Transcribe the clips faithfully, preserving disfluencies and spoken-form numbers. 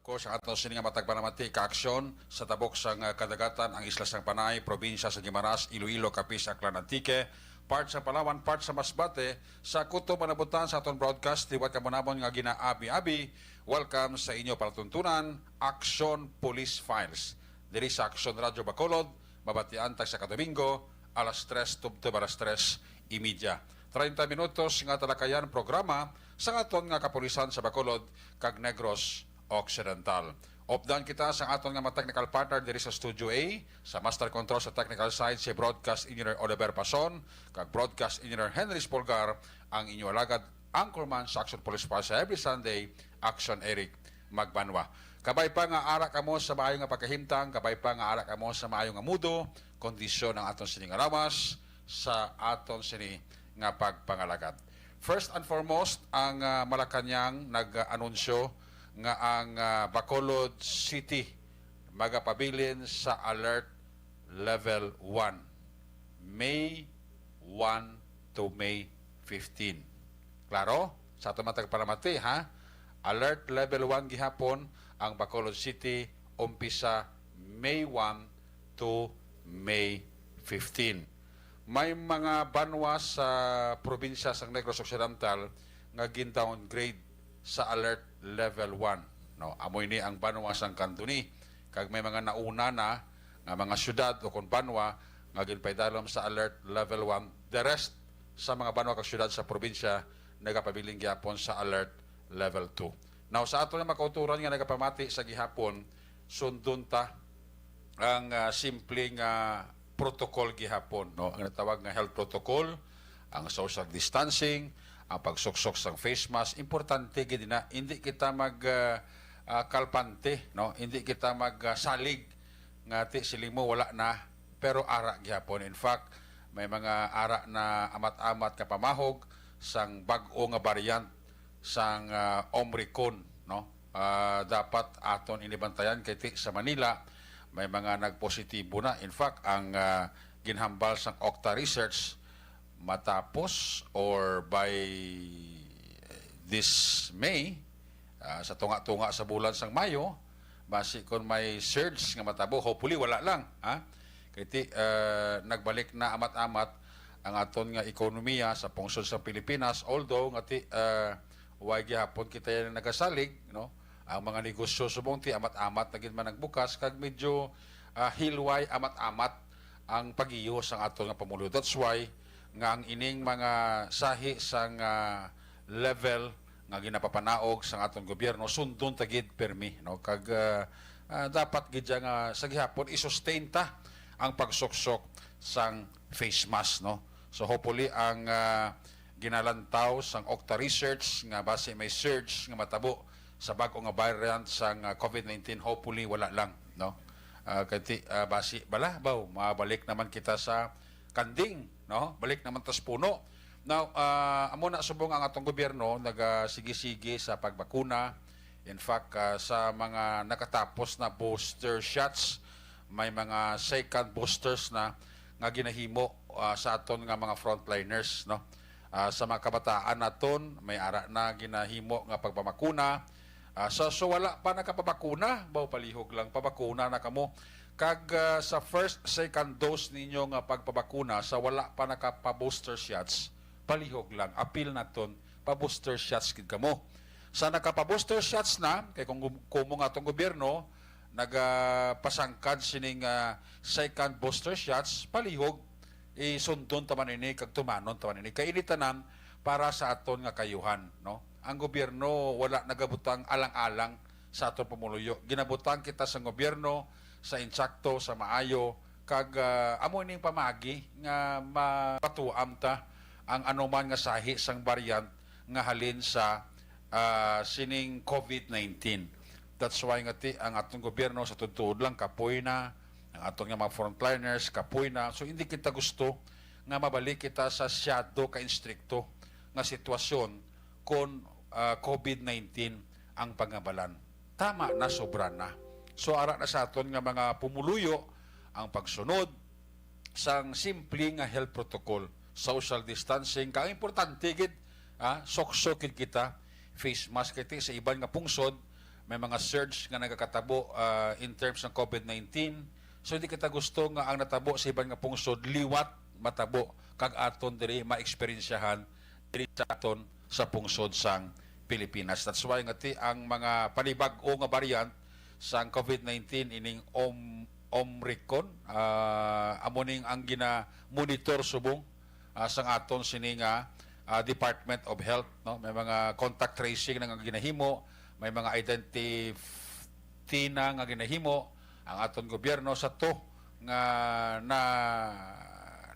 Of course, ang aton sini nga matag panamati, kaaksyon sa tabok sang, ah, kadagatan, ang isla sang Panay, probinsya sa Guimaras, Iloilo, Capiz, Aklan, Antique, part sa Palawan, part sa Masbate, sa kutob nga nabutan sa aton broadcast, liwat kamo namon nga ginaabi-abi. Welcome sa inyo palatuntunan, Aksyon Police Files. Diri sa Aksyon Radyo Bacolod, mabatian tagsa ka Domingo, alas tres tubtob alas tres y media. Treinta minutos nga talakayan programa sa aton nga kapulisan sa Bacolod kag Negros Occidental. Updan kita sa aton nga mga technical partner diri sa Studio A, sa master control sa technical side si Broadcast Engineer Oliver Pason, kag Broadcast Engineer Henry Spolgar, ang inyo alagad anchorman sa Action Police Force sa every Sunday, Action Eric Magbanwa. Kabay pa nga ara kamo sa maayo nga pagkahimtang, kabay pa nga ara kamo sa maayo nga mudo, kondisyon ang aton sini nga lawas sa aton sini nga pagpangalagad. First and foremost, ang, ah, Malacañang nag-anunsyo nga ang, ah, Bacolod City magapabilin sa Alert Level one, May one to May fifteen. Klaro? Sa aton matag palamati, ha? Alert Level one gihapon ang Bacolod City, umpisa May one to May fifteen. May mga banwa sa probinsya sang Negros Occidental nga gin-downgrade sa Alert Level one, no? Amo ini ang banwa sang Candoni, kag may mga nauna na nga mga syudad o kon banwa nga ginpaidalom sa Alert Level one. The rest sa mga banwa kag syudad sa probinsya nagapabilin gyapon sa Alert Level two. Now, sa aton nga mga kauturan nga nagapamati sa gihapon, sundon ta ang, ah, simple nga protocol gihapon, no? Ang natawag nga health protocol, ang social distancing, ang pagsuksok sang face mask, importante gid na hindi kita mag, ah, ah, kalpante, no? Hindi kita mag, ah, salig nga ti siling mo wala na, pero ara gihapon. In fact, may mga ara na amat-amat nga pamahog sang bag-o nga variant sang, ah, Omicron, no? Ah, dapat aton inibantayan kay ti sa Manila may mga nagpositibo na. In fact, ang, ah, ginhambal sang Octa Research, matapos or by this May, ah, sa tunga-tunga sa bulan sang Mayo, basi kon may surge nga matabo, hopefully wala lang, ha? Kay ti, ah, nagbalik na amat-amat ang aton nga ekonomiya sa pungsod sa Pilipinas, although nga ti, ah, way gihapon kita yan nagasalig, no? Ang mga negosyo subong ti amat-amat na gid man nagbukas kag medyo, ah, hilway amat-amat ang pag-iyo sang aton nga pamuluyo. That's why nga ang ining mga sahi sang, ah, level nga ginapapanaog sang aton gobyerno, sundon ta gid permi, no? Kag, ah, ah, dapat gid siya nga sa gihapon i-sustain ta ang pagsuksok sang face mask, no? So, hopefully, ang, ah, ginalantaw sang Octa Research nga basi may surge nga matabo sa bag-o nga variant sang, ah, COVID nineteen, hopefully wala lang, no? Ah, kay ti, ah, basi bala baw mabalik naman kita sa kanding, no? Balik naman tas puno. Now, ah, amo na subong ang atong gobyerno nagasigi-sige sa pagbakuna. In fact, ah, sa mga nakatapos na booster shots, may mga second boosters na nga ginahimo, ah, sa aton nga mga frontliners, no? Ah, sa mga kabataan naton, may ara na ginahimo nga pagpamakuna. Ah, so, so wala pa nakapabakuna, baw palihog lang, pabakuna na kamo. Kag, ah, sa first, second dose ninyo nga pagpabakuna, sa wala pa nakapa-booster shots, palihog lang, apil naton, pa-booster shots gid kamo. Sa nakapa-booster shots na, kay kung gum-, kumo nga atong gobyerno nagapasangkad sining, ah, second booster shots, palihog, isundon ta man ini kag tumanon ta man ini. Kay ini tanan para sa aton nga kaayuhan, no? Ang gobyerno wala nagabutang alang-alang sa aton pumuluyo. Ginabutang kita sa gobyerno sa insakto, sa maayo, kag, ah, amo ining pamagi nga mapatuam ta ang anuman nga sahi sang variant nga halin sa, ah, sining COVID nineteen. That's why nga ti, ang atong gobyerno sa tuod-tuod lang kapoy na, ang aton nga mga frontliners kapoy na. So, hindi kita gusto nga mabalik kita sa syado ka instrikto nga sitwasyon kon, ah, COVID nineteen ang pangabalan. Tama na, sobra na. So, ara na sa aton nga mga pumuluyo ang pagsunod sang simple nga health protocol, social distancing, kag importante gid, ah, suksok gid kita, face mask, kay ti sa iban nga pungsod, may mga surge nga nagakatabo, ah, in terms ng COVID nineteen. So, hindi kita gusto nga ang natabo sa iban nga pungsod liwat matabo kag aton diri maeksperiensyahan diri sa aton sa pungsod sang Pilipinas. That's why nga ti ang mga panibag-o nga variant sang COVID nineteen ining Om-, Omicron, ah, amo ning ang gina-monitor subong, ah, sang aton sini nga, ah, Department of Health, no? May mga contact tracing na nga ginahimo, may mga identity na nga ginahimo ang aton gobyerno sa to nga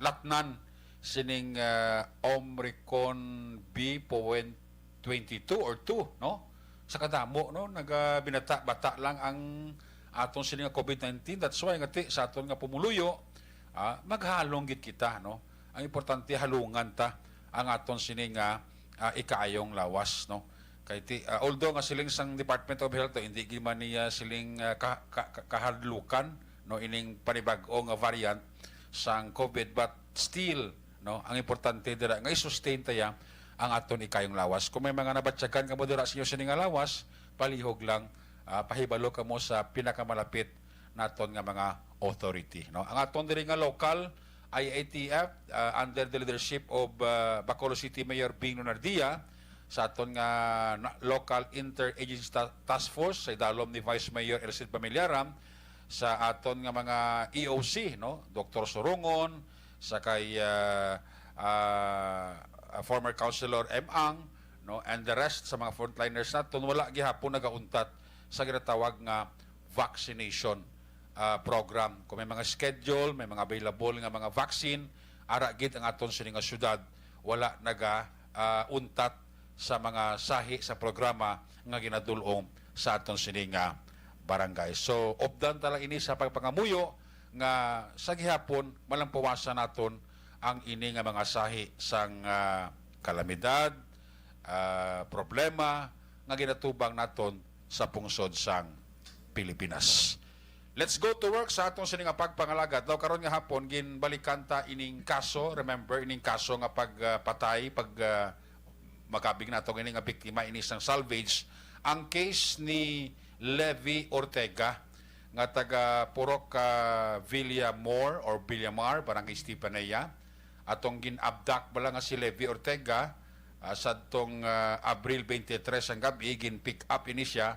nalatnan sining, ah, Omicron B point twenty-two or two, no? Sa kadamo, no? Nagabinata-bata lang ang aton sini nga COVID nineteen. That's why nga ti, sa aton nga pumuluyo, ah, maghalong gid kita, no? Ang importante, halungan ta ang aton sini nga, ah, ikaayong lawas, no? Kay ti, ah, although nga siling sang Department of Health, no, hindi gid man niya siling, ah, ka-, ka-, ka-, kahadlukan, no, ining panibag-o nga variant sang COVID, but still, no, ang importante dira nga i-sustain ta ya ang aton ikayong lawas. Kung may mga nabatyagan kamo dira sa inyo sini nga lawas, palihog lang, ah, pahibalo kamo sa pinakamalapit naton nga mga authority, no? Ang aton diri nga local I A T F, ah, under the leadership of, ah, Bacolod City Mayor Bing Lunardia, sa aton nga na-, local interagency ta-, task force sa idalom ni Vice Mayor Elcid Pamilyara, sa aton nga mga E O C, no? Doktor Surungon, sa kay, ah, ah, former Councilor M. Ang, no? And the rest sa mga frontliners naton, wala gihapon nagauntat sa ginatawag nga vaccination, ah, program. Kung may mga schedule, may mga available nga mga vaccine, ara gid ang aton sini nga syudad, wala naga, ah, untat sa mga sahi sa programa nga ginadul-ong sa aton sini nga barangay. So, updan ta lang ini sa pagpangamuyo nga sa gihapon, malampuwasan naton ang ini nga mga sahi sang, ah, kalamidad, ah, problema nga ginatubang naton sa pungsod sang Pilipinas. Let's go to work sa aton sini nga pagpangalagad. Now, karon nga hapon, ginbalikan ta ining kaso. Remember, ining kaso nga pagpatay, pag, ah, makabig nato ini nga biktima ini sang salvage. Ang case ni Levi Ortega, nga taga Purok, ah, Villamor or Villamar, Barangay Estefanía, atong gin-abduct bala nga si Levi Ortega, ah, sadtong, ah, Abril twenty-three sang gab-i, gin-pick up ini siya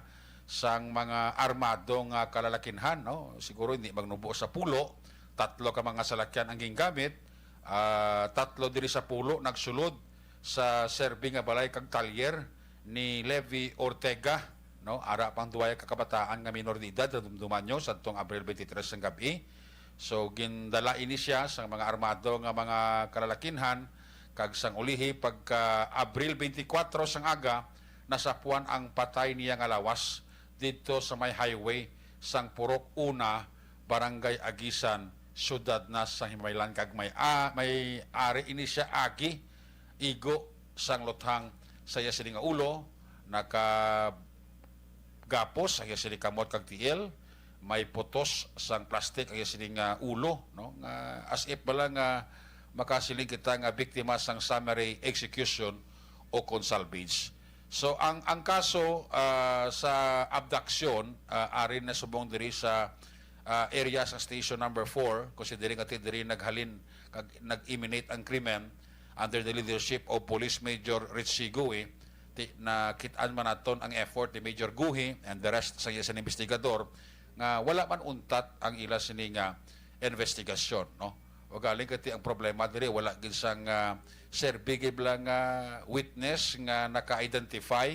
sang mga armado nga kalalakinhan, no? Siguro hindi magnubo sa pulo, tatlo ka mga salakyan ang gingamit, ah, tatlo diri sa pulo nagsulod sa serving nga balay kag talyer ni Levi Ortega, no? Ara pang duwa ka kabataan nga minor de edad, dumduman nyo, sadtong Abril twenty-three sang gab-i. So, gindala ini siya sa mga armado nga mga kalalakinhan, kag sang ulihi, pagka Abril twenty-four sang aga, nasapuan ang patay niya nga lawas didto sa may highway sang Purok Una, Barangay Aguisan, Siyudad na sa Himaylan, kag may, ah, may ari ini siya agi, igo sang luthang sa iya sini nga ulo, naka gapos ang iya sini kamot kag tiil, may putos sang plastic ang iya sini nga ulo, no? Nga as if bala nga makasiling kita nga biktima sang summary execution o kon salvage. So, ang, ang kaso, ah, sa abduction, ah, ari na subong diri sa, ah, area sa Station Number Four, considering nga ti diri naghalin kag nag-emanate ang krimen under the leadership of Police Major Richie Gui. Ti-, nakit-an man naton ang effort ni Major Guhi and the rest sa iya sini investigador nga wala man untat ang ila sini nga investigasyon, no? Ugaling kay ti ang problema diri, wala gid sang, ah, serbi gid lang nga witness nga naka-identify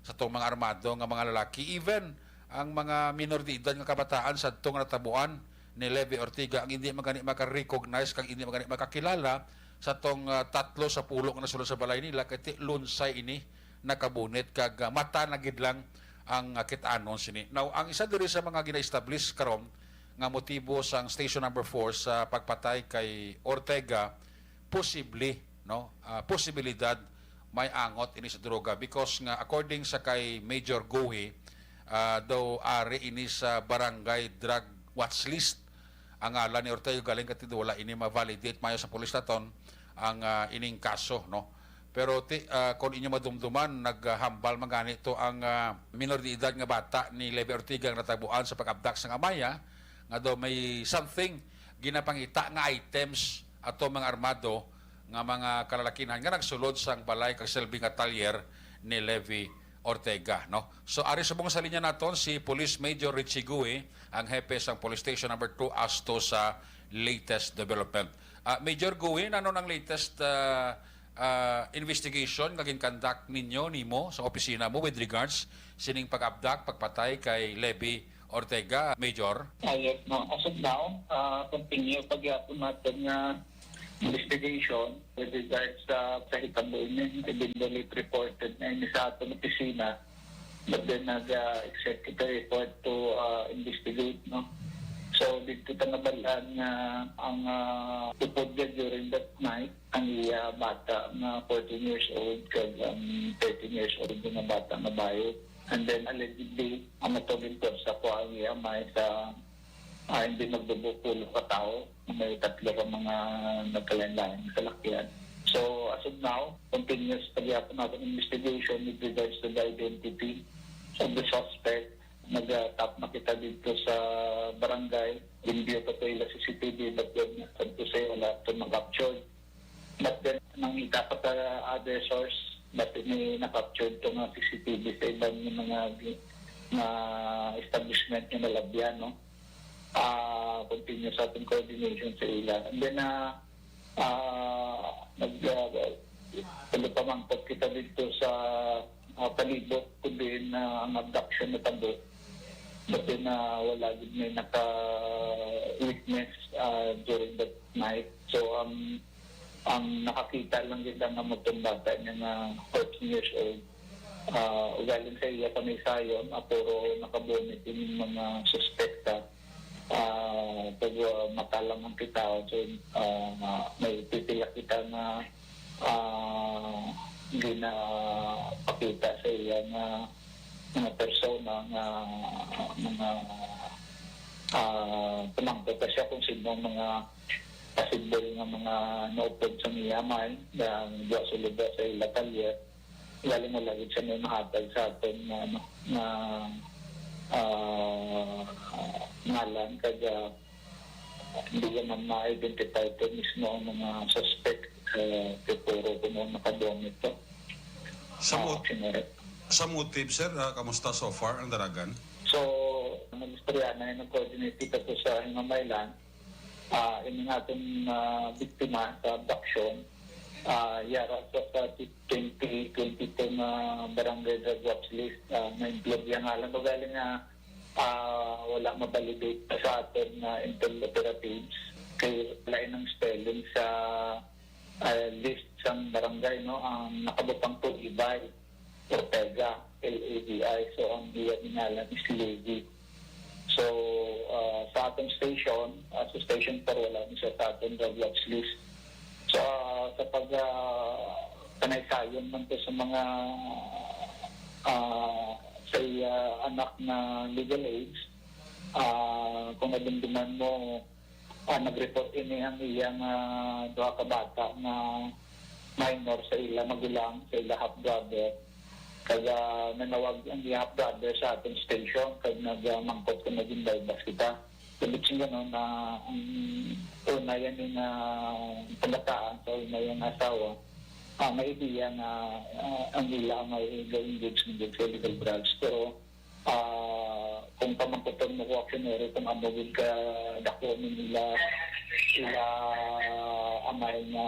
sa tong mga armado nga mga lalaki. Even ang mga minor de edad nga kabataan sa tong natabuan ni Levi Ortega, ang hindi man gani maka-recognize kag hindi man gani makakilala sa tong, ah, tatlo sa pulo nga nasulod sa balay nila, kay ti lunsay ini nakabunit kag, ah, mata na gid lang ang, ah, kit-anon sini. Now, ang isa diri sa mga gina-establish karon nga motibo sang Station Number Four sa pagpatay kay Ortega, posible, no? Ah, posibilidad may angot ini sa droga because nga according sa kay Major Guhi, ah, daw ari ini sa barangay drug watch list ang ngalan ni Ortega, galing kay ti wala ini ma-validate mayo sa pulis naton ang, ah, ining kaso, no? Pero ti, ah, kung inyo madumduman, naghambal man gani to ang, ah, minor de edad nga bata ni Levi Ortega nga natabuan sa pag-abduct sang amay, ah, nga daw may something ginapangita nga items ato mga armado nga mga kalalakinhan nga nagsulod sang balay kag Selby nga talyer ni Levi Ortega, no? So, ari subong sa linya naton si Police Major Richie Gui, ang hepe sang Police Station Number Two, asto sa latest development. Ah, Major Gui, ano ang latest, ah, ah, investigation nga gin-conduct ninyo, nimo, sa opisina mo with regards sining pag-abduct, pagpatay kay Levi Ortega, Major? Ah, yes, no. As of now, ah, continue pa gyapon naton nga investigation with regards sa, sa hitabo ini. Even though late reported na ini sa aton opisina, but then nag-execute report to, ah, investigate, no? So, dito ta nabal-an nga ang, ah, upod niya during that night, ang iya bata nga fourteen years old kag ang thirteen years old nga bata nga bayo. And then, allegedly, ang matugin ko sa ko ang iya may sa, ah, hindi magbubukulo ka tao. May tatlo ka mga nagkalain-lain nga salakyan. So, as of now, continuous pa gyapon natin investigation with regards to the identity of the suspect. Nag-tap na kita dito sa barangay. In view pa to ila C C T V, but then, sabi ko sa'yo, wala to mag-capture. But then, nangita pa sa other source, but may na-capture to nga C C T V sa iban nga mga gi-, nga establishment nga nalabyan, no? Ah, continue sa ating coordination sa ila. And then, ah, ah, nag, ah, nagpamangkot kita dito sa, ah, palibot kung diin na ang abduction natabo. But then, ah, wala gid may naka-witness, ah, during that night. So, ang, ang nakakita lang gid ang amutong bata niya nga fourteen years old. Ah, ugaling sa iya kamay sayon, ah, puro nakabunit yung mga suspekta. Ah, pag, ah, mata lang ang kita, so, ah, may pipila kita nga, ah, ginapakita sa iya nga mga persona nga mga, ah, pamangkot pa siya kung sino ang mga possible nga mga naupod sa iya may nga diya sulod sa ila talyer. Galing mo lagi siya may mahatag sa aton nga, ano, nga, ah, ngalan, kag, ah, hindi naman ma-identify to mismo ang mga suspect, eh, kay puro kuno nakadungit to. Sa Ah, mot-, sinurot. Sa motive, sir, ah, kamusta so far ang daragan? So, nag-istorya na, nag-coordinate kita to sa Himamaylan. Ah, ini nga atong, ah, biktima sa abduction, ah, yara sa, sa twenty twenty-two nga barangay drug watch list, ah, na-include yang ngalan. Ugaling nga, ah, wala ma-validate pa sa aton nga intel operatives kay lain ang spelling sa, ah, list sang barangay, no? Ang nakabutang po, Ibay. Ortega, L A D I. So, ang iya ngalan is Levi. So, ah, sa atong station, ah, sa Station four, wala ni siya sa atong drug watch list. So, ah, sa pag, ah, panaysayon man to sa mga, ah, sa iya anak na legal age, ah, kung nadumduman mo, ah, nag-report ini ang iyang, ah, duha ka bata nga minor sa ila magulang, sa ila half brother. Kag, ah, nanawag ang iya half brother sa aton station, kag nagmangkot kung naging baybas kita. Tungod sa ganon na ang una yan yung, ah, pagkataan sa una yung asawa, ah, may idea nga, ah, ang ila may ga-engage, engage sa illegal drugs. Pero, ah, kung pamangkuton mo ko, aksyonero, kung ano gid ka dako ni nila, sila amay nga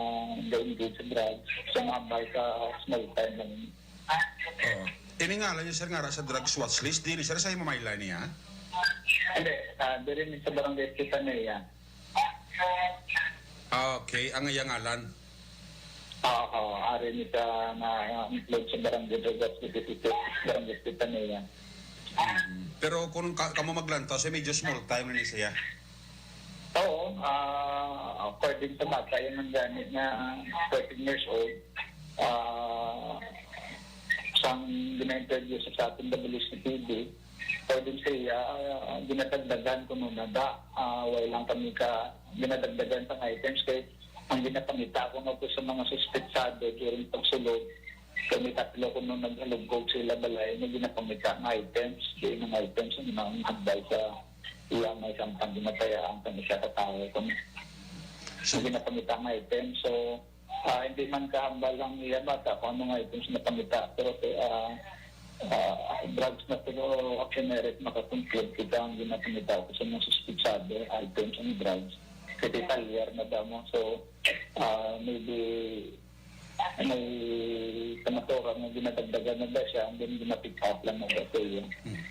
ga-engage sa drugs, sa mga amay ka small time lang. Oo. Ini ngalan niya, sir, nga ra sa drugs watch list, diri, sir, sa Himamaylan niya? Hindi, ah, diri ni sa barangay Estefanía. Ah, okay. Ang iyang ngalan? Oo, ari ni sa na, na include sa barangay Drug Watch List, barangay Estefanía. Mm. Pero kung ka, kamo maglantaw, sa medyo small time na ni siya. Oo, ah, according sa bata, yun ang gani na fourteen years old, ah, sang gina-interview sa, sa ating W C P D, according sa iya, ah, ginadagdagan ko muna ba, ah, wala lang kami ka ginadagdagan sa items kay Ang ginapangita ko nga po sa mga suspetsado during pagsulod, kami tatlo ko nung naghalugog sa ila balay, nga ginapangita nga items, di nga items ang mga hambal sa iya may sampang ginatayaan kami sa katao kami. So, ginapangita nga items, so, ah, hindi man kahambal ang iya bata kung ano nga items na pangita, pero, ah, ah, drugs na, pero generic, makakonclude kita ang ginapangita ko sa mga suspetsado, items ang drugs. Kasi talyer na damo, so, ah, maybe may kamaturan nga ginadagdagan na ba siya, and then ginapick up lang na ba siya. Hmm.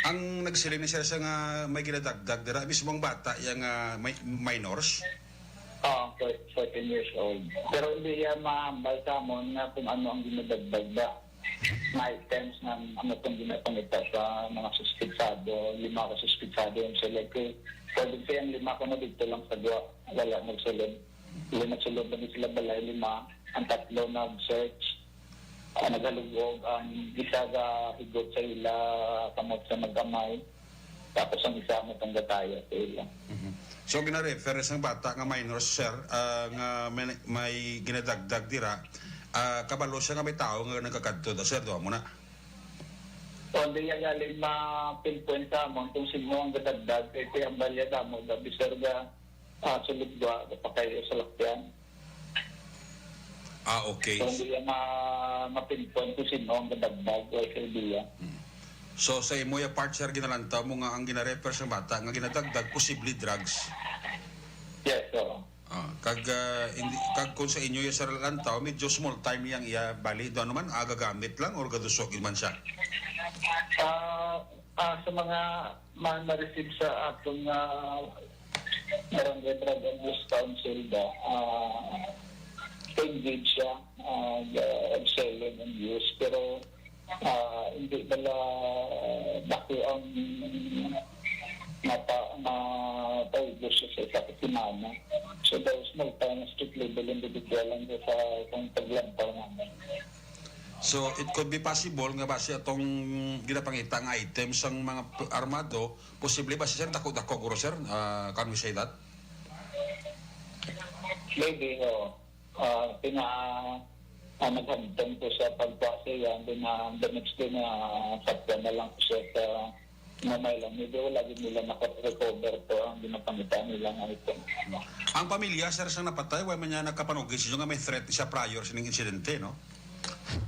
Ang nagsiling ni sir sa nga may ginadagdag dira, mismo ang bata, yang, ah, may, minors? Ah, four-, fourteen years old. Pero hindi niya mahambal sa amon nga kung ano ang ginadagdag ba. May times nga ano itong ginapangita sa mga suspitsado, lima ka suspitsado yung sila. Kaya pwede siya yung lima ko na dito lang sa duwa. Wala nagsulod. Lima sulod na sila balay, lima. Ang tatlo nag-search, ah, naghalugog. Ang isa ga higot sa ila, kamot sa magkamay. Tapos ang isa mo tong gataya sa ila. Mhm. So, gina-refer sang bata nga minor, sir, ah, nga may, may ginadagdag dira, ah, kabalo siya nga may tao nga nagakadto da, sir, duha mo na. O, hindi yan galing ma-pinpoint sa amon kung sino ang gadagdag, kay kaya ang balya damo, gabi, sir, ga, ah, sulod ba, kapakay sa lakyan. Ah, okay. So, hindi yan ma-, ma-pinpoint kung sino ang gadagdag o sa idea. Hmm. So, sa imo ya part, sir, ginalantaw mo nga ang ginarefer sa bata nga ginadagdag, posible drugs. Yes, oo. Ah, kag, ah, hindi, kag kung sa inyo ya, sir, lantaw, medyo small time yang iya bali. Do ano man, ah, gagamit lang or gadusok man siya? Ah, ah, sa mga ma-, na-receive sa aton nga Barangay Drug Abuse Council ba, ah, engage siya, ah, the selling and use, pero, ah, hindi bala dako ang mapa-, mapaubos siya sa isa ka semana. So, daw small time, street level individual lang siya sa itong paglantaw namin. So, it could be possible nga basi atong ginapangita nga items sang mga p-, armado, posible ba, sir, dako-dako guro, sir? Ah, can we say that? Maybe, oo. Ah, pina-, ah, naghamtang ko sa pagkuha sa iya, and then, ah, the next day na sakyan na lang ko siya sa Mamay lang. Medyo wala gid nila naka-recover po ang ginapangita nila nga ito. Ang pamilya, sir, sang napatay, wa man niya nakapanugis nga may threat siya prior sining insidente, no?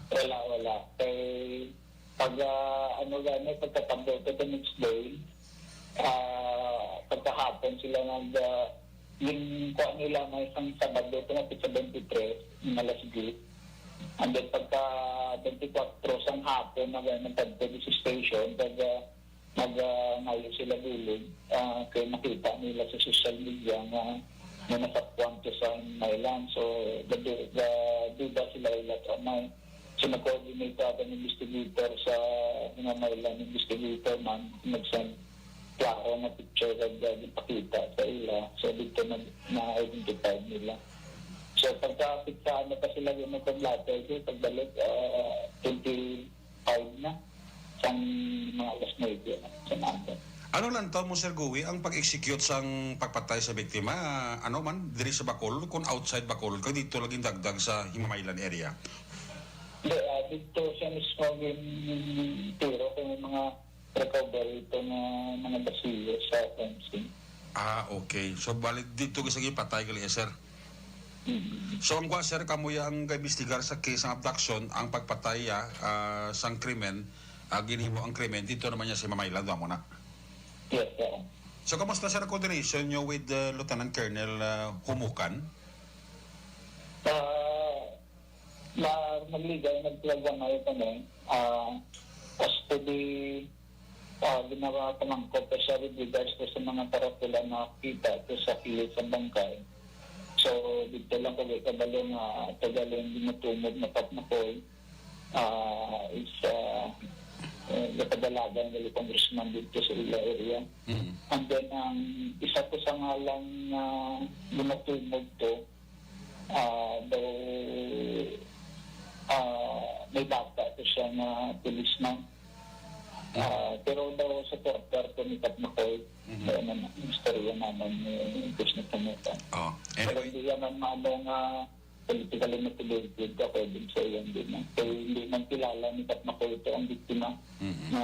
Wala, wala. Kay pag, ah, ano gani, pagkatambok ko the next day, ah, pagkahapon sila nag, ah, yung kuha nila may isang Sabado, ito na sa twenty-three, yung alas diyes. And then pagka twenty-four sang hapon, nag-, nagtagpo di sa station, pag, ah, nag, ah, ngayo sila bulig, ah, kay nakita nila sa social media nga, nga nasakwan to sa Mailan. So, gadu-, gaduda sila ila sa may. So, nag-coordinate ako ng investigator sa mga Mailan investigator man, nag-send klaro nga picture kag, ah, gipakita sa ila. So, dito na, na-identify nila. So, pagkapit sa ano pa sila yung nagpablatter, so, pagbalik, ah, twenty-five na, sang mga alas nuebe na sa maaga. Ano lang taw mo, Sir Gui, ang pag-execute sang pagpatay sa biktima? Ano man, diri sa Bacolod, kung outside Bacolod, kag dito lagi dagdag sa Himamaylan area? Hindi, ah, dito siya mismo yung tiro kung may mga recovery ito nga mga basilyo sa fencing. Ah, okay. So, balik dito sa gipatay gali, eh, sir. Mm. So, ang kwa, sir, kamo ya ang kaimbestigar sa case ng abduction, ang pagpatay ya, ah, sang krimen, ah, ginhimo ang krimen, dito naman niya si Mamaylan, wa mo na. Yes, sir. So, kamusta, sir, ang coordination nyo with, uh, Lieutenant Colonel, uh, Humukan? Ah, na, nagligay, nagpalagwanay kami. Ah, as to the, ah, ginawa pamangkot pa siya with regards to sa mga tarapula na kita to sa kilid sa bangkay. So, dito lang ko kabalo nga tagal yung ginutumod na Patmakoy, ah, is, ah, eh, nakadalagan nila congressman dito sa ila area. Mm. And then, ang isa ko sa ngalan nga ginutumod to, ah, daw, ah, may bata to siya nga policeman. Ah, pero daw supporter ko ni Kap Makoy, Mhm. Kaya naman, istorya naman ni Chris Napomutan. Oh, Pero anyway. Hindi naman maano nga politically motivated, according sa iyan din. Kaya hindi man kilala ni Kap Makoy ito ang biktima Mhm. na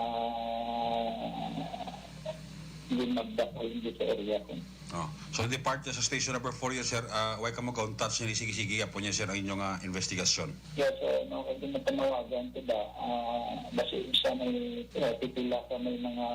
ginabdak o hindi sa area ko. Oh. So, the part sa station number four yun, sir, ah, why ka mag-, touch ni sige-sige po niya, sir, ang inyong, ah, investigasyon? Yes, so, no, kasi natanawagan ko ba, ah, basi sa may, ah, pipila ka may mga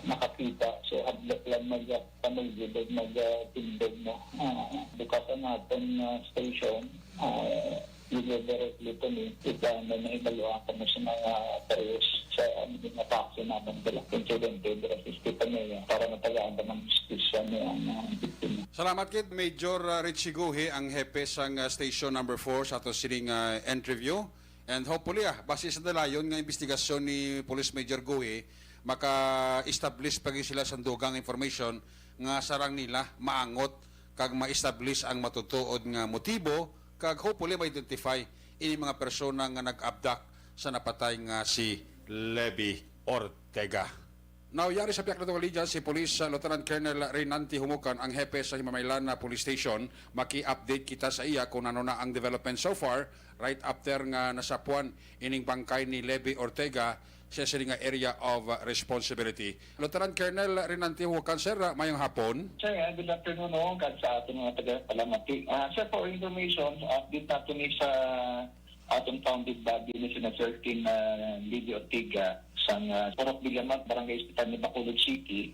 nakakita, so hadlok lang mag-, pamilya, mag-, ah, tindog, no? Ah, bukasan natin, ah, station, ah, you go directly to me if, ah, may nahibaloan ka mo sa mga parehas sa, ano, mga kaso naman, dala insidente, dala sa Estefania, para matagaan ka ng justisya niya ang, ah, biktima. Salamat kit Major, ah, Richie Guhi, ang hepe sang, ah, station number four sa ato sining, ah, interview. And hopefully, ah, base sa dalayon nga investigasyon ni Police Major Guhi, maka-establish pa gyud sila sa dugang information nga sarang nila maangot kag ma-establish ang matutuod nga motibo kag hopefully ma-identify ini mga persona nga nag-abduct sa napatay nga si Levi Ortega. Now, yari sa pihak nato nga linya si Police, uh, Lieutenant Colonel Renante Humukan, ang hepe sa Himamaylan na Police Station. Maki-update kita sa iya kung ano na ang development so far, right after nga nasapuan ining bangkay ni Levi Ortega sa sini nga area of, uh, responsibility. Lieutenant Colonel Renante Humukan, sir, uh, mayong hapon. Sir, uh, good afternoon, no, kag sa aton mga tagapalamati. Ah, sir, for information, update nato ni sa atong founded body ni Senator King, ah, Livio Ortega sang, ah, Purok Villamat, Barangay Estefania, Bacolod City.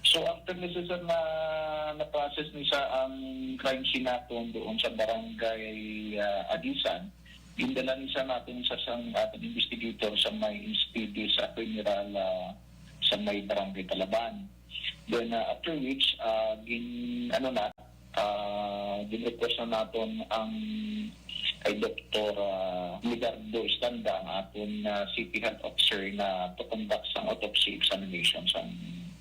So, after ni sir na na-process ni sa ang crime scene naton doon sa Barangay, ah, Agisan, gindala ni sa natin sa sang ating investigator sa may S P D sa General, ah, sa may Barangay Talaban. Then, ah, after which, ah, gin-, ano na, ah, gin-request na naton ang kay Doktor, ah, Ligardo Estanda, ang aton, ah, city health officer, na to conduct sang autopsy examination sang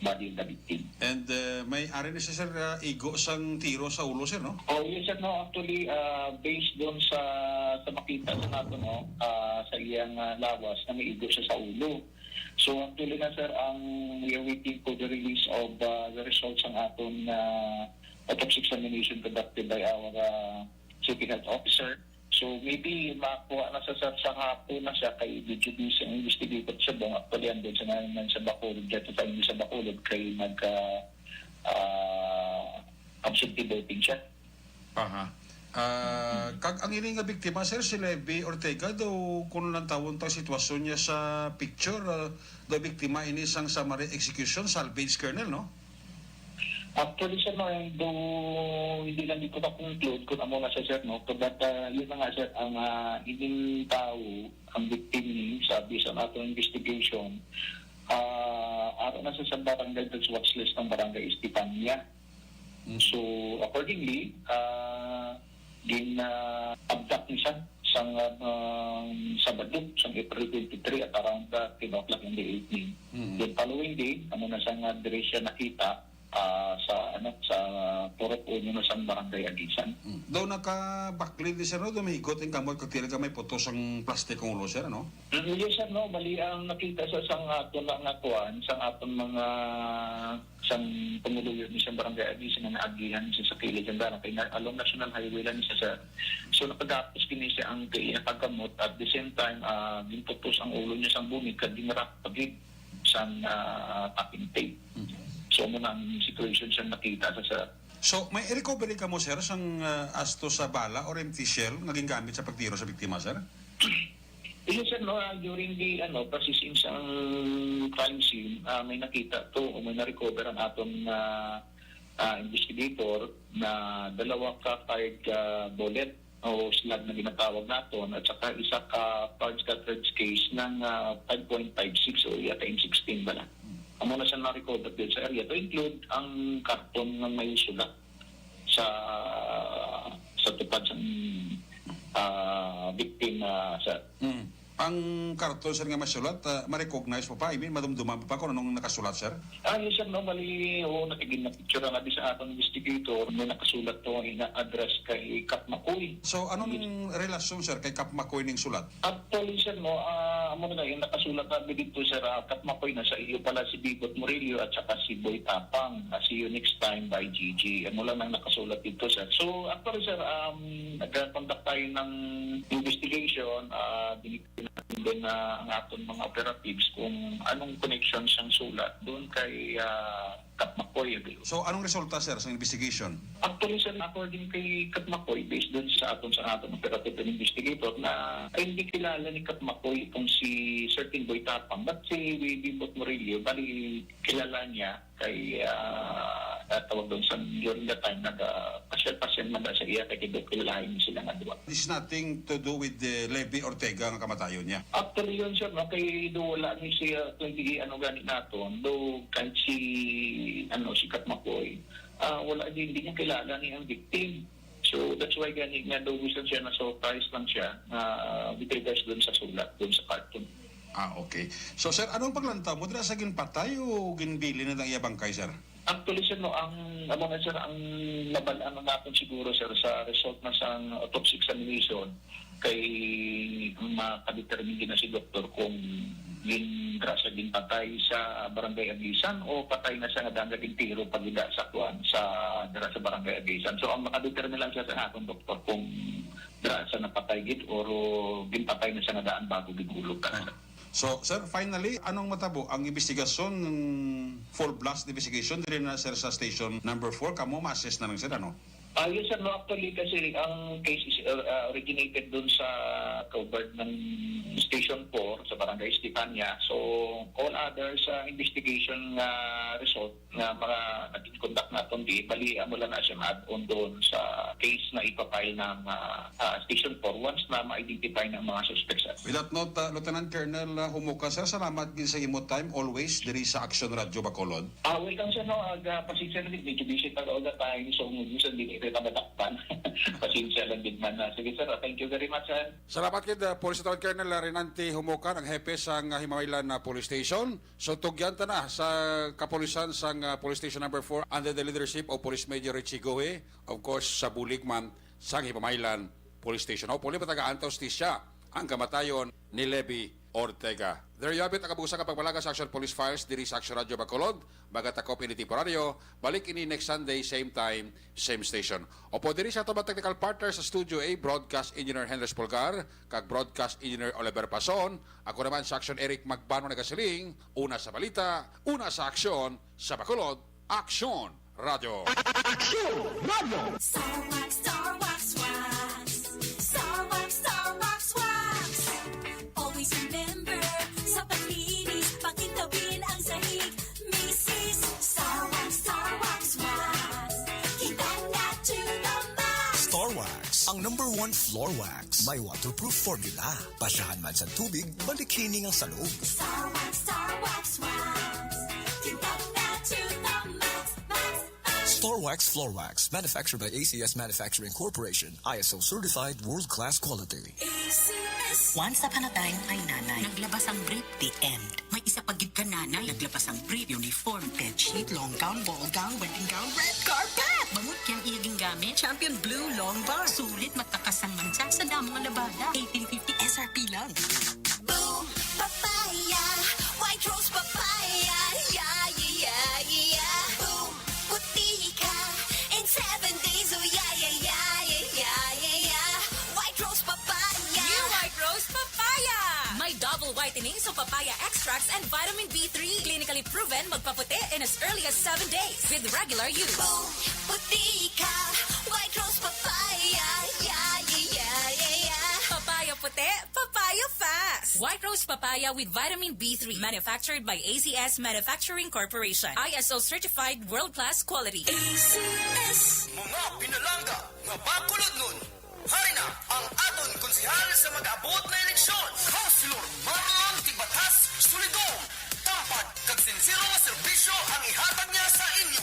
body of the victim. And, uh, may ari ni siya, sir, uh, igo sang tiro sa ulo, sir, no? Oh, yes, sir, no. Actually, uh, based doon sa, sa makita sa nato, no, uh, sa iyang, uh, lawas na may igo siya sa ulo. So, actually na, sir, ang we are waiting for the release of, uh, the results ng aton, uh, autopsy examination conducted by our, uh, city health officer. So, maybe makuha na sa, sa, sa hapon na siya kay medyo busy ang investigator sa Bong. Actually, andun sa naman sa Bacolod, dito sa inyo sa Bacolod, kay nagka, ah, absentee voting siya. Aha. Ah, kag ang ini nga biktima, sir, si Levi Ortega, daw kung lantawon ta sitwasyon niya sa picture, ah, daw biktima ini sang summary execution, salvage, Colonel, no? Actually, sir, no, though hindi lang dito ka-conclude kung amo na siya, sir, no? But, ah, yun na nga, sir, ang, ah, ining tao, ang victim ni, sabi sa ato investigation, ah, aro na siya sa barangay, sa watch list ng barangay Estefania. Mm. So, accordingly, ah, gin, ah, abduct ni siya sang, ah, Sabado, sang April twenty-three at around, ah, ten o'clock in the evening. Mm. Then following day, amo na siya nga diri siya nakita, ah, sa, ano, sa Purok Uno na sang Barangay Agisan. Mm. Daw nakabakli di siya, no? Daw mahigot ang kamot kag tila ka may putos ang plastic ang ulo, sir, ano? Mm, yes, sir, no? Bali, ang nakita sa sang ato na nga kuan, sang aton mga sang pumuluyo ni siyang barangay agi, sa nga naagihan siya sa kilid ng daan, kay na, along National Highway lang siya, sir. So, nakagapos kini siya ang kay nakagamot. At the same time, ah, ginpupos ang ulo niya sa bunit, kag ginrak pagid sang, ah, packing tape. Mhm. So, mo na ang situation siya nakita sa, sir. So, may recovery ka mo, sir, sang, ah, asto sa bala or empty shell nga gingamit sa pagtiro sa biktima, sir? Yes, sir, no, ah, during the, ano, processing sa crime scene, ah, may nakita to o may na-recover ang aton, ah, ah, investigator na dalawa ka fired, ah, bullet o slug na ginatawag naton at saka isa ka fired cartridge case ng, ah, five point five six o yata M sixteen bala. Amo na siya na-recover din sa area to include ang karton nga may sulat sa, sa tupad sang, ah, victim, ah, sir. Mm. Ang karton, sir, nga masulat, ah, ma-recognize mo pa? I mean, madumduman mo pa kung anong nakasulat, sir? Ah, yes, sir. Normally, oo, nakigin-, na-picture na di sa atong investigator. May nakasulat to, ina-address kay Kap Makoy. So, anong Yes. relasyon, sir, kay Kap Makoy ning sulat? Actually, sir, no, ah, Amo na yung nakasulat na dito, sir, ah, Katmakoy, na sa iyo pala si Bibot Murillo at saka si Boy Tapang. Ah, see you next time, by G G. Amo lang ang nakasulat dito, sir. So, actually, sir, um, nag-conduct tayo ng investigation. Ah, binigyan natin din na ang aton mga operatives kung anong connection siyang sulat doon kay, ah, Katmakoy. So, anong resulta, sir, sa investigation? Actually, sir, according kay Katmakoy, based dun sa aton, sa aton operative investigator, na ay hindi kilala ni Katmakoy itong si Sir King Boy Tapang, but si Bibot Murillo, bali, kilala niya kay, ah, ah, tawag dun sa, during the time, nag, ah, pasyal-pasyal man daw sa iya, kay kilahin sila nga duwa. This nothing to do with the Levy Ortega nga kamatayon niya? Actually, yun, sir, no, kay do wala ni siya, kung di ano gani naton, do kahit si, ano, si Katmakoy, ah, wala din, hindi niya kilala ni ang victim. So, that's why gani nga do gusto siya, na-surprise lang siya, ah, with regards dun sa sulat, dun sa carton. Ah, okay. So, sir, anong paglantaw mo dira sa ginpatay o ginbilin na ang iya bangkay, sir? Actually, sir, no, ang, amo na, sir, ang nabal-an na natin siguro, sir, sa result na sang autopsy examination, kay makadetermine na si doktor kung gin-, dira sa ginpatay sa Barangay Agisan o patay na siya nga daan naging tiro pag ida sa kuan sa, dira sa Barangay Agisan. So, ang makadetermine lang siya sa aton doktor kung dira sa napatay gid or ginpatay na siya nga daan bago gihulog ka. So, sir, finally, anong matabo ang investigasyon ng full blast investigation diri na, sir, sa station number four? Kamo ma-assess na lang, sir, ano? Ah, yes, sir, no, actually, kasi ang case is, uh, uh, originated dun sa covered ng Station four sa Barangay Estefania. So, all others, uh, investigation, uh, result nga mga naging conduct naton di, bali, amo lang na siya ma-add on doon sa case na ipapile ng, ah, ah, Station four once na ma-identify ng mga suspects. With that note, uh, Lieutenant Colonel, uh, Humuka, sir, salamat gid sa imo time always diri sa Action Radio Bacolod. Ah, welcome, sir, no? Ag, ah, pasensya na din, medyo busy pa all the time, so minsan di kita madakpan. Pasensya lang din man. Ah, sige, sir, ah, thank you very much, sir. Salamat gid, ah, Police Lieutenant Colonel Renante Humuka, ang hepe sang, ah, Himamaylan na Police Station. So, tugyan ta na sa kapulisan sang, ah, Police Station Number four under the leadership of Police Major Richie Gohe, of course, sa bulig man sang Himamaylan Police Station. Hopefully, matagaan ta hustisya ang kamatayon ni Levy Ortega. There you have it, ang kabuusan nga pagpalaga sa Action Police Files diri sa Action Radio Bacolod. Magatakop ini temporaryo. Balik ini next Sunday, same time, same station. Opo, diri sa ato mga technical partner sa Studio A, Broadcast Engineer Henry Espolgar, kag Broadcast Engineer Oliver Pason. Ako naman sa Action, Eric Magbano, nagasiling, una sa balita, una sa aksyon, sa Bacolod, Aksyon Radio. Aksyon Radio! Star Wax, Star Wax, Wax. Star Wax, Star Wax, Wax. Always remember, sa paglinis, pakintabin ang sahig. Misis, Star Wax, Star Wax, Wax. Kita na to the max. Star Wax, ang number one floor wax. May waterproof formula. Pasyahan man sa tubig, malikining ang salog. Star Wax, Star Wax, Wax. Kita na to the max, max, max. Star Wax Floor Wax, manufactured by A C S Manufacturing Corporation, I S O certified, world-class quality. A C S. Once upon a time, may nanay. Naglabas ang brief, the end. May isa pa gid ka nanay. Naglabas ang brief, uniform, bedsheet, long gown, ball gown, wedding gown, red carpet! Bangod kay ang iya gingamit, Champion Blue Long Bar. Sulit matakas ang mancha sa damo nga labada. Eighteen fifty S R P lang. Boom, papaya, white rose papaya, yeah, yeah, yeah, yeah. Boom, puti ka in seven days, oh, yeah, yeah, yeah, yeah, yeah, yeah, yeah. White rose papaya. New White Rose Papaya! May double whitening sa papaya extracts and vitamin B three. Clinically proven magpaputi in as early as seven days with regular use. Boom, puti ka, white rose papaya, yeah, yeah, yeah, yeah, yeah. Papaya puti, papaya fast. White Rose Papaya with vitamin B three. Manufactured by A C S Manufacturing Corporation. I S O certified world-class quality. A C S. Mga pinalangga nga Bacolodnon, hari na ang aton konsehal sa mag-abot na eleksyon, Councilor Marlon Tibatas Solidong. Tampad kag sinsero nga serbisyo ang ihatag niya sa inyo.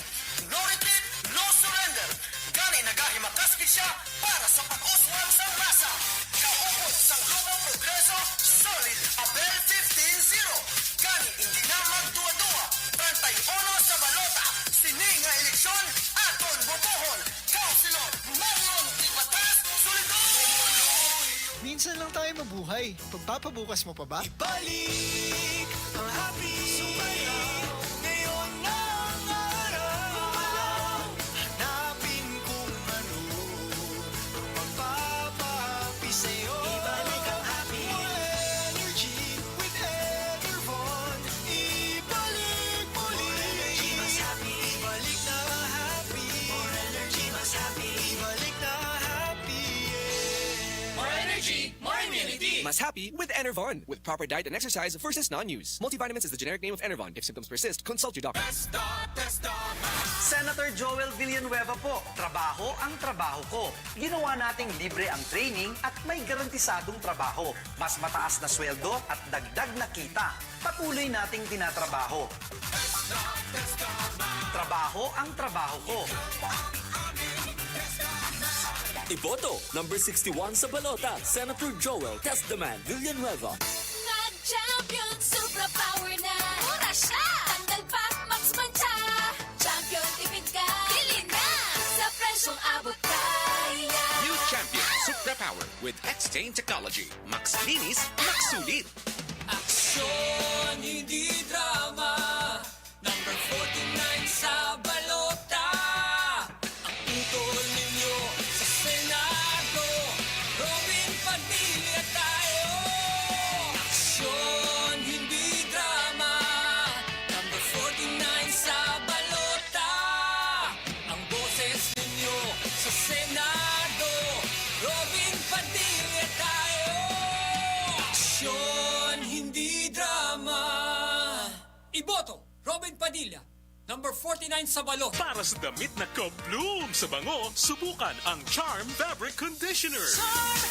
No retreat, no surrender. Gani nagahimakas gid siya para sa pag-uswag sang masa. Kaupod sang Grupong Progreso, solid, Abel fifteen zero. Gani indi na magduwa-duwa, treinta y uno sa balota. Sini nga eleksyon, aton botohon. Councilor Marlon Tibatas Solidong. Saan lang tayo mabuhay? Pagpapabukas mo pa ba? Ibalik ang happy. Sumayaw. Ngayon na ang araw. Hanapin kung ano ang magpapahappy sa'yo. Ibalik ang happy. More energy with Enervon. Ibalik mo rin. More energy, mas happy. Ibalik na ang happy. More energy, mas happy. Ibalik na ang happy, yeah. More energy, more immunity. Mas happy with Enervon. With proper diet and exercise versus non-use. Multivitamins is the generic name of Enervon. If symptoms persist, consult your doctor. Testa, testa. Senator Joel Villanueva po, trabaho ang trabaho ko. Ginawa nating libre ang training at may garantisadong trabaho. Mas mataas na sweldo at dagdag na kita. Patuloy nating tinatrabaho. Trabaho ang trabaho ko. Iboto, number sixty-one sa balota, Senator Joel Testaman Villanueva. Mag-champion, Supra Power na. Mura siya. Tanggal pa, Max Mancha. Champion, tipid ka. Bili na. Sa presyong abot kaya. New Champion Supra Power with X-Stain Technology. Max linis, Max sulit. Aksyon, hindi drama. Number forty-nine sa balota. Ang utol ninyo sa Senado, Robin Padilla tayo. Aksyon, hindi drama. Number forty-nine sa balota. Ang boses ninyo sa Senado, Robin Padilla tayo. Aksyon, hindi drama. Iboto, Robin Padilla, number forty-nine sa balota. Para sa damit na ka-bloom sa bango, subukan ang Charm Fabric Conditioner. Charm